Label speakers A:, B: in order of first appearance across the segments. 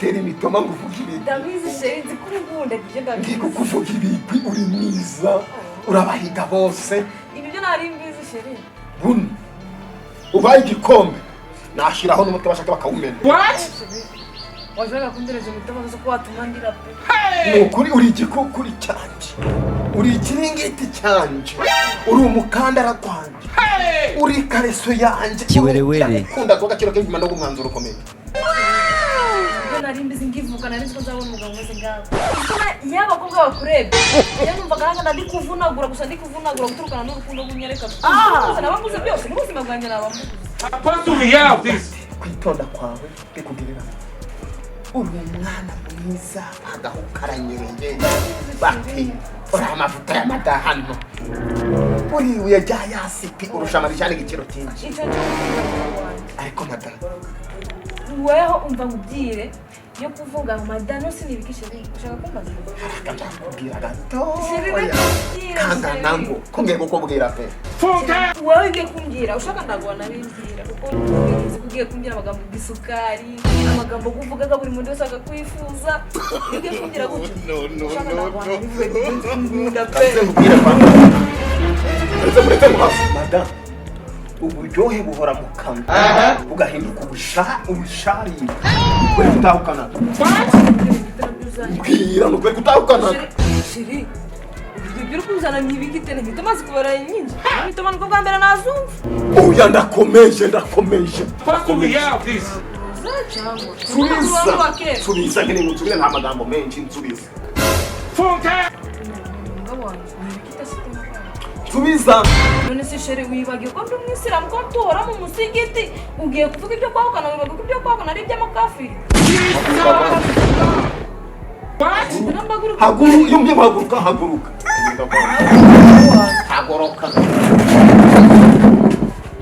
A: Ndagutera imitoma ngo uvuge ibigwi.
B: Ndabizi chéri, nzi ko unkunda ibyo.
A: Ngiye
B: Ndabizi.
A: kukuvuga ibigwi, uri mwiza, urabahiga bose.
B: Ibi byo nari mbizi, chéri.
A: Buno ubaye igikombe nashyiraho n'umuti bashaka bakawumena.
B: Washaka kundereza imitoma zo ko watuma ndira pe.
A: Ni ukuri, uri igikukuri cyanje, uri ikiringiti cyanje, uri umukandara gwanjye, uri ikareso yanjye.
C: Kiwerewere.
A: Kunda kuba agaciro k'ibima no umwanzuro ukomeye.
B: Ibyo nari mbizi, nkivuka nari nzi ko nzabona umugabo umeze ngawe. Iyo abakobwa bakurebye, iyo numvaga nanga ndi kuvunagura gusa, ndi kuvunagura guturukana n'urukundo rw'unyereka. Gusa naba mbuze byose n'ubuzima bwanjye naba mbuze.
D: Supposed to be of this.
A: Kwitonda kwawe bikugerera, uri umwana mwiza, agahu karanyereye, bati uri amavuta y'amadahano, uri ibuye rya yasipi, urusha amarijani igiciro cyinshi.
B: Icyo cyo umugabo wanjye.
A: Ariko madamu.
B: Weho umva nkubwire, yo kuvuga ngo madano sinibiki, chéri, ushaka kumbaza?
A: Ndakubwira
B: Chéri,
A: gatoya.
B: Reka nkubwire.
A: Kangana ngo ko ngiye kukubwira pe.
B: Wowe ugiye kumbwira ushaka, ndaguha nabimbwira, kuko ubizi ko ugiye kumbwira amagambo y'isukari, amagambo uvugaga buri muntu wese akakwifuza. Iyo ugiye kumbwira gutyo, ushaka ndaguha nabivuge, nkunda pe.
A: Kaze nkubwire kwa muretse, muretse muhafu madamu, uburyohe buhora mu kanwa bugahinduka ubusharire. Ukuri gutahukana, mbwira, ni ukuri gutahukana.
B: Chéri, ibyo uri kuzana ni ibiki tene? Imitoma zikubara nyinshi, imitoma nibwo bwa mbere nazumva.
A: Oya, ndakomeje, ndakomeje.
D: Supposed to be of this.
B: Cyangwa
A: Nsubiza, nsubiza, nkeneye ngo nsubire, nta magambo menshi, nsubiza.
B: Umugabo wanjye, ni ibiki idafite?
A: Nsubiza.
B: None se chéri, wibagiwe ko ndi umwisilamu, ko tuhora mu musigiti? Ugiye kuvuga ibyo kwahukana, wibagiwe ko ibyo kwahukana ari iby'amakafiri?
A: Haguruka, iyo mgiye guhaguruka, haguruka, hagoroka,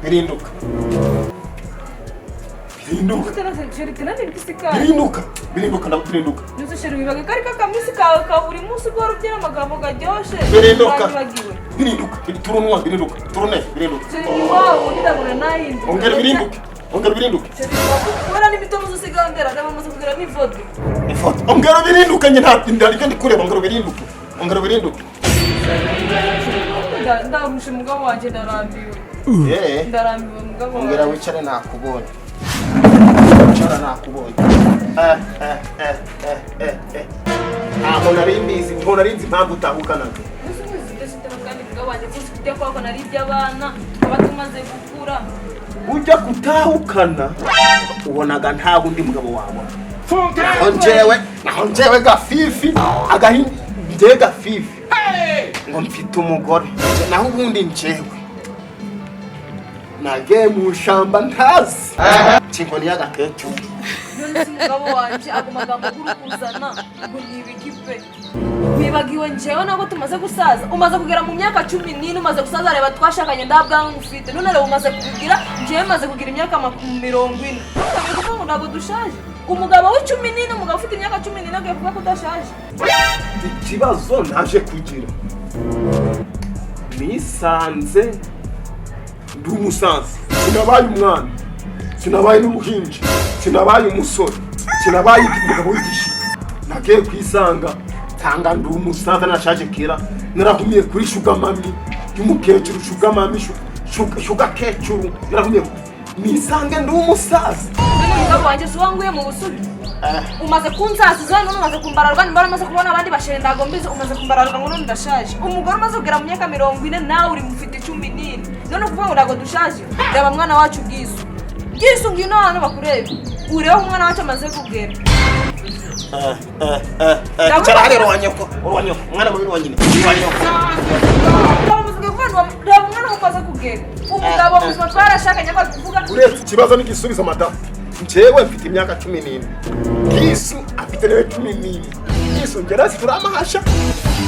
A: birinduka, birinduka. Birinduka, birinduka, birinduka.
B: None se chéri, wibagiwe ko ari kakamisi kawe ka buri munsi guhora ubyina amagambo garyoshye?
A: Birinduka.
B: Wabibagiwe?
A: Birinduka, turunwa, birinduka, turune, birinduka.
B: Chéri, wawe ndabona nayindi.
A: Ongera birinduke, ongera birinduke.
B: Chéri, kubera n'imitomo usigandera ndabamaze kugira n'ivodo.
A: Ifoto, ongera birinduke, njye nta ndaryo ndi kureba, ongera birinduke, ongera birinduke.
B: Ndarusha umugabo wanjye, ndarambiwe.
A: Eh.
B: Ndarambiwe, mugabo
A: Ongera
B: wanjye.
A: wicare, nakubonye, wicara, nakubonye. Eh, eh, eh, eh, eh, eh, ntabwo nari mbizi, ntabwo nari nzi impamvu utahukanaga.
B: Kandi mugabo wanjye, kuzi kujya kwako nari iby'abana, tukaba tumaze gukura.
A: Ujya kutahukana ubonaga nta wundi mugabo wabona, naho njyewe, naho njyewe gafifi agahinda, njyewe gafifi ngo mfite umugore, naho ubundi njyewe nagiye mu shamba ntazi inkoni y'agakecuru.
B: None se umugabo wanjye, ago magambo uri kuzana ngo ni ibiki pe? Wibagiwe njyewe nabwo tumaze gusaza? Umaze kugera mu myaka 14, umaze gusaza. Reba, twashakanye nta bwanwa ufite, none reba umaze kugira, njyewe maze kugira imyaka 40. Utangiye kuvuga ngo ntabwo dushaje? Umugabo w'14, umugabo ufite imyaka 14 agiye kuvuga ko udashaje?
A: Ikibazo naje kugira, nisanze ndi umusaza, sinabaye umwana, sinabaye n'uruhinja, sinabaye umusore, sinabaye umugabo w'igishika. Nagiye kwisanga nsanga ndi umusaza, nashaje kera, narahumiye kuri sugar mummy y'umukecuru, sugar mummy, sugar kecuru, narahumiye nisange ndi umusaza.
B: None umugabo wanjye, si wanguye mu busugi? Umaze kunsaziza none, umaze kumbararwa nimba umaze kubona abandi bashere, ntago mbizi. Umaze kumbararwa ngo none ndashaje. Umugore umaze kugera mu myaka 40, nawe uri mufite 14, none ukuvuga ngo ntabwo dushaje? Reba mwana wacu Bwisu, Bwisu, ngwino hano bakurebe, urebe aho umwana wacu amaze kugera.
A: Icara hariya, uruwa nyoko, uruwa nyoko, umwana mubi, uruwa nyina, uruwa nyoko.
B: Reba umwana aho umaze kugera, umugabo muzima twarashakanye ko kuvuga.
A: Uretse ikibazo n'igisubizo, madamu, njyewe mfite imyaka 14, Bwisu afite nawe 14. Bwisu ngera turamahasha,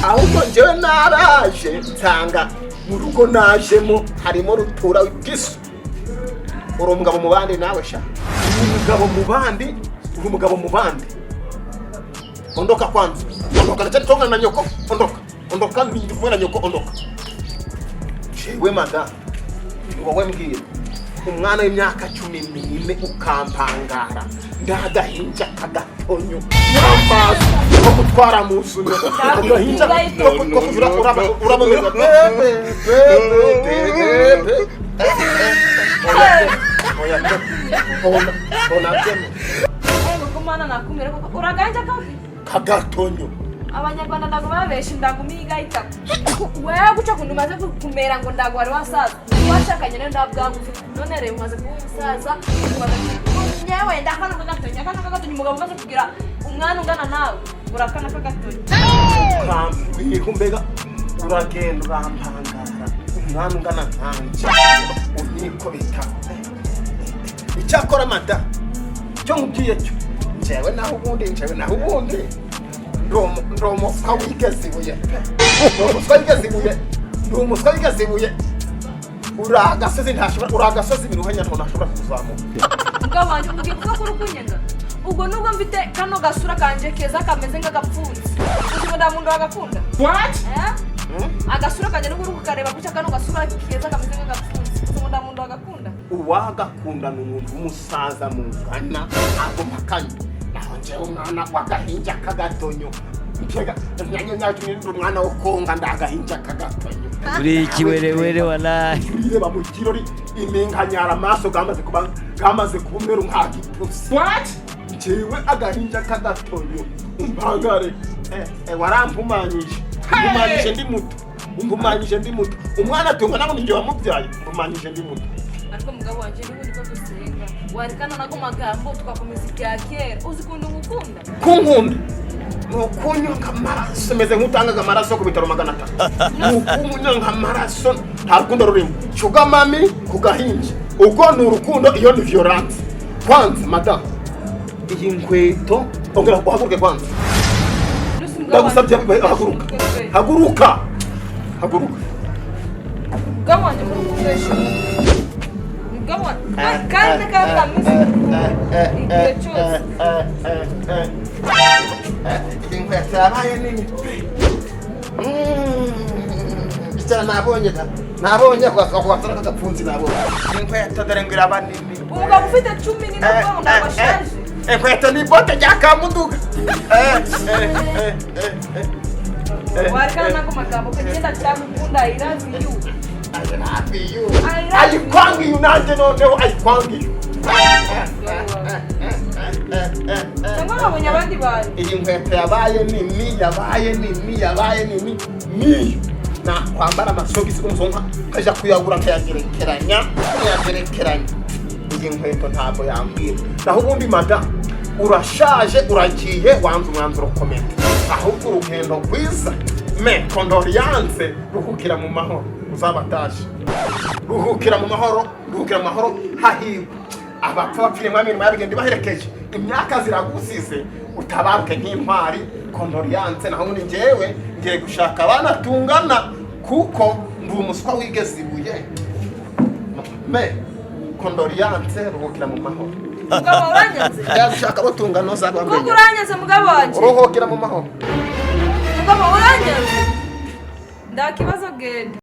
A: ahubwo njyewe naraje nsanga mu rugo najemo harimo rutura. Bwisu, uri umugabo mu bandi nawe sha, uri umugabo mu bandi, uri umugabo mu bandi. Ondoka kwanza, ondoka, ndacyari tongana na nyoko. Ondoka, ondoka, ndi kumwe na nyoko, ondoka. Jewe madamu, ni wowe mbwira. Umwana w'imyaka 14 ukampangara, ndagahinja kagatonyo n'amazi ko gutwara mu nzu, agahinja ko kuzura uraboneza bebe bebe bebe. Oya, oya, ona byeme.
B: Ego kumana, nakumira koko uraganja kabi.
A: Kagatonyo.
B: Abanyarwanda ndago babesha, ndagumiga itatu wewe guca kuntu umaze kumera ngo ndago wari wasaza washakanye nawe ndabwangu ufite. None rero umaze kuba umusaza, umaze nyewe ndakana kagatonya, akana kagatonya. Umugabo umaze kugira umwana ungana nawe, urakana kagatonya.
A: Ukambwira mbega uragenda urampangara, umwana ungana nkanje unyikubita. Icyakora mada, cyo nkubwiye cyo, njyewe naho ubundi ndi umuswa wigeze ibuye pe, ndi umuswa wigeze ibuye, ndi umuswa wigeze ibuye. Uri agasozi ntashobora, uri agasozi biruhanya ntashobora kuzamuka.
B: Mugabo wanjye, ugiye kuvuga ko uri kunyenga? Ubwo nubwo mfite kano gasura kanje keza kameze nk'agapfunsi, uzi ngo nta muntu wagakunda?
D: What?
B: Eh? Agasura kanje nubwo uri kukareba gutya, kano gasura keza kameze nk'agapfunsi, uzi ngo nta muntu wagakunda?
A: Uwagakunda ni umuntu w'umusaza mungana aguma kanya, naho njyewe umwana w'agahinja k'agatonyo, mbega ndi umwana wo konga, ndagahinja k'agatonyo.
C: Uri ikiwerewere walahi.
A: Ureba mu kirori iminkanyara, amaso gamaze kuba umweru nka gipusi.
D: What?
A: Njyewe agahinja k'agatonyo umpangare? Warampumanyije, umpumanyije ndi muto, umpumanyije ndi muto. Umwana tungana ngo ninjye wamubyaye, umpumanyije ndi muto.
B: Ariko mugabo wanjye, n'ubundi ko dusenga, warekana nago magambo tugakomeza ibya kera. Uzi ukuntu ngukunda?
A: Kunkunda ni ukunyonga amaraso, meze nk'utangaga amaraso ku bitaro 300. Ni ukunyonga amaraso, nta rukundo rurimo. Sugar mummy ku gahinja, ubwo ni urukundo? Iyo ni violence. Kwanza madamu, iyi nkweto, ongera uhaguruke kwanza.
B: Nusi mugabo
A: Ndagusabye,
B: wanjye,
A: haguruka, haguruka, haguruka.
B: Mugabo wanjye, muri kubesha mugabo wanjye, kandi kameze igihe cyose.
A: Iyi nkweto yabaye nini. Icyara nabonye da, nabonye ako gasore k'agapfunsi, nabonye inkweto dore ngo iraba nini.
B: Umugabo ufite 14 ubwo ntabwo ashaje?
A: Inkweto ni bote rya kamuduga.
B: Warekana nago magambo kagenda cyagukunda. I love you.
A: I love you.
B: I love you.
A: Ayikwangiye nanjye noneho ayikwangiye.
B: Cyangwa wabonye abandi bantu?
A: Iyi nkweto yabaye nini, yabaye nini, yabaye nini. Niyo nakwambara amasogisi umuzungu nkajya kuyagura nkayagerekeranya, nkayagerekeranya. Iyi nkweto ntabwo yambwira. Naho ubundi mada, urashaje, uragiye, wanze umwanzuro ukomeye, ahubwo urugendo rwiza. Mes condoléances, ruhukira mu mahoro, uzabatashe. Ruhukira mu mahoro, ruhukira mu mahoro. Hahirwa abapfa bapfire mwami, imirimo y'abigenda ibaherekeje. Imyaka ziragusize, utabaruke nk'intwari. Condoléances. Naho ubundi njyewe ngiye gushaka abana tungana kuko ndi umuswa wigeze ibuye. Mes condoléances, ruhukira mu mahoro.
B: Mugabo, uranyanze.
A: Njya gushaka abo tungana
B: Koko
A: uzabamenya.
B: uranyanze, mugabo wanjye.
A: Uruhukira mu mahoro.
B: Mugabo, uranyanze, nta kibazo, genda.